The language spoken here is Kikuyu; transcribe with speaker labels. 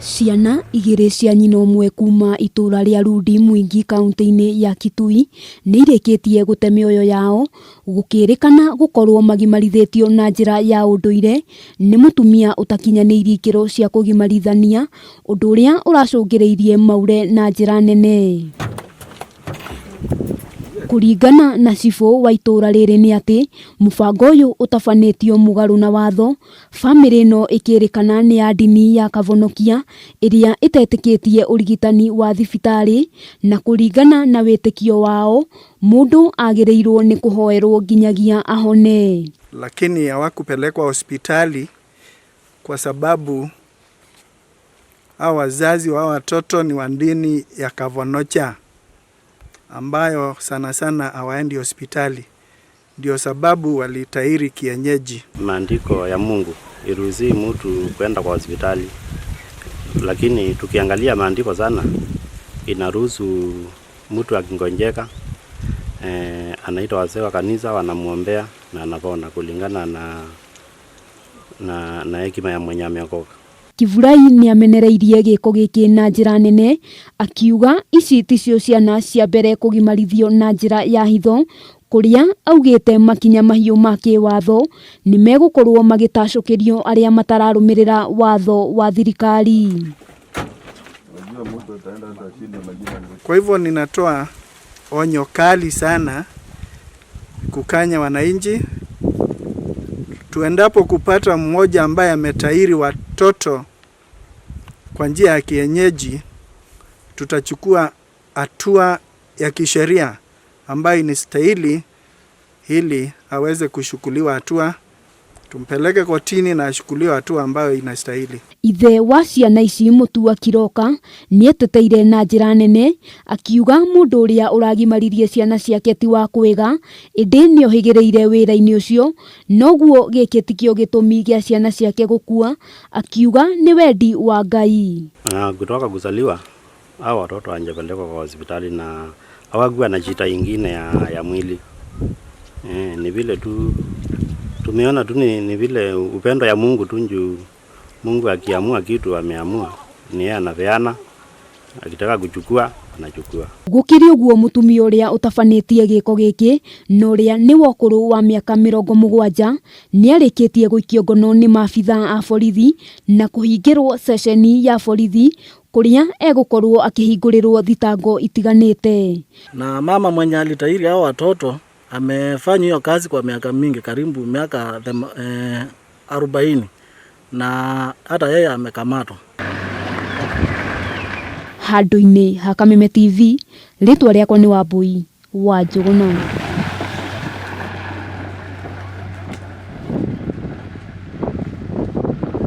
Speaker 1: Ciana igĩrĩ cia nyina ũmwe kuma itũra rĩa Rudi Mwingi kaunti-inĩ ya Kitui nĩ irĩkĩtie gũte mĩoyo yao gũkĩrĩkana gũkorwo magimarithĩtio na njĩra ya ũndũire nĩ mũtumia ũtakinyanĩirie ikĩro cia kũgimarithania ũndũ ũrĩa ũracũngĩrĩirie maure na njĩra nene. Kũringana na cibũ wa itũra rĩrĩ nĩ atĩ mũbango ũyũ ũtabanĩtio mũgarũ na watho. Bamĩrĩ ĩno ĩkĩrĩkana nĩ ya ndini ya Kavonokia ĩrĩa ĩtetĩkĩtie ũrigitani wa thibitarĩ, na kũringana na wĩtĩkio wao mũndũ agĩrĩirwo nĩ kũhoerwo nginyagia ahone.
Speaker 2: Lakini hawakupelekwa hospitali kwa sababu hao wazazi wa watoto ni wa dini ya Kavonocha ambayo sana sana hawaendi hospitali, ndio sababu walitahiri kienyeji.
Speaker 3: Maandiko ya Mungu iruhusi mtu kwenda kwa hospitali, lakini tukiangalia maandiko sana inaruhusu mtu akigonjeka, anaita wazee wa kanisa wanamuombea na anapona kulingana na hekima ya mwenye ameokoka.
Speaker 1: Kivurai nĩ amenereirie gĩko gĩkĩ na njĩra nene, akiuga ici ticio ciana cia mbere kũgimarithio na njĩra ya hitho, kũrĩa augĩte makinya mahiũ ma kĩwatho nĩ megũkorwo magĩtacũkĩrio arĩa matararũmĩrĩra watho wa thirikari.
Speaker 2: Kwa hivyo ninatoa onyo kali sana kukanya wananchi, tuendapo kupata mmoja ambaye ametahiri watoto kwa njia ya kienyeji, tutachukua hatua ya kisheria ambayo inastahili ili aweze kuchukuliwa hatua, tumpeleke kotini na achukuliwe hatua ambayo inastahili.
Speaker 1: Ithe wa ciana ici Mutua Kiroka nĩeteteire na njĩra nene, akiuga mũndũ ũrĩa ũragimaririe ciana ciake ti wa kwĩga ĩndĩ nĩohĩgĩrĩire wĩra-inĩ ũcio, noguo gĩkĩ tikĩo gĩtũmi gĩa ciana ciake gũkua, akiuga nĩ wendi wa Ngai.
Speaker 3: Na kutoka kuzaliwa hao watoto hawajapelekwa kwa hospitali na hawakuwa na shida ingine ya mwili. Ni vile tu tumeona tu ni vile upendo ya Mungu tu, juu Mungu akiamua kitu ameamua, ni yeye anapeana, akitaka kuchukua anachukua.
Speaker 1: Gũkĩrĩ ũguo, mũtumia ũrĩa ũtabanĩtie gĩko gĩkĩ na ũrĩa nĩ wa ũkũrũ wa mĩaka 70 nĩarĩkĩtie gũikio ngono nĩ maabitha a borithi na kũhingĩrwo ceceni ya borithi kũrĩa egũkorwo akĩhingũrĩrwo thitango itiganĩte.
Speaker 4: Na mama mwenye alitahiri hao watoto amefanya hiyo kazi kwa miaka mingi, karibu miaka 40, na hata yeye amekamatwa.
Speaker 1: Handũ-inĩ ha Kameme TV, rĩtwa rĩakwa nĩ Wambui wa Njũgũna.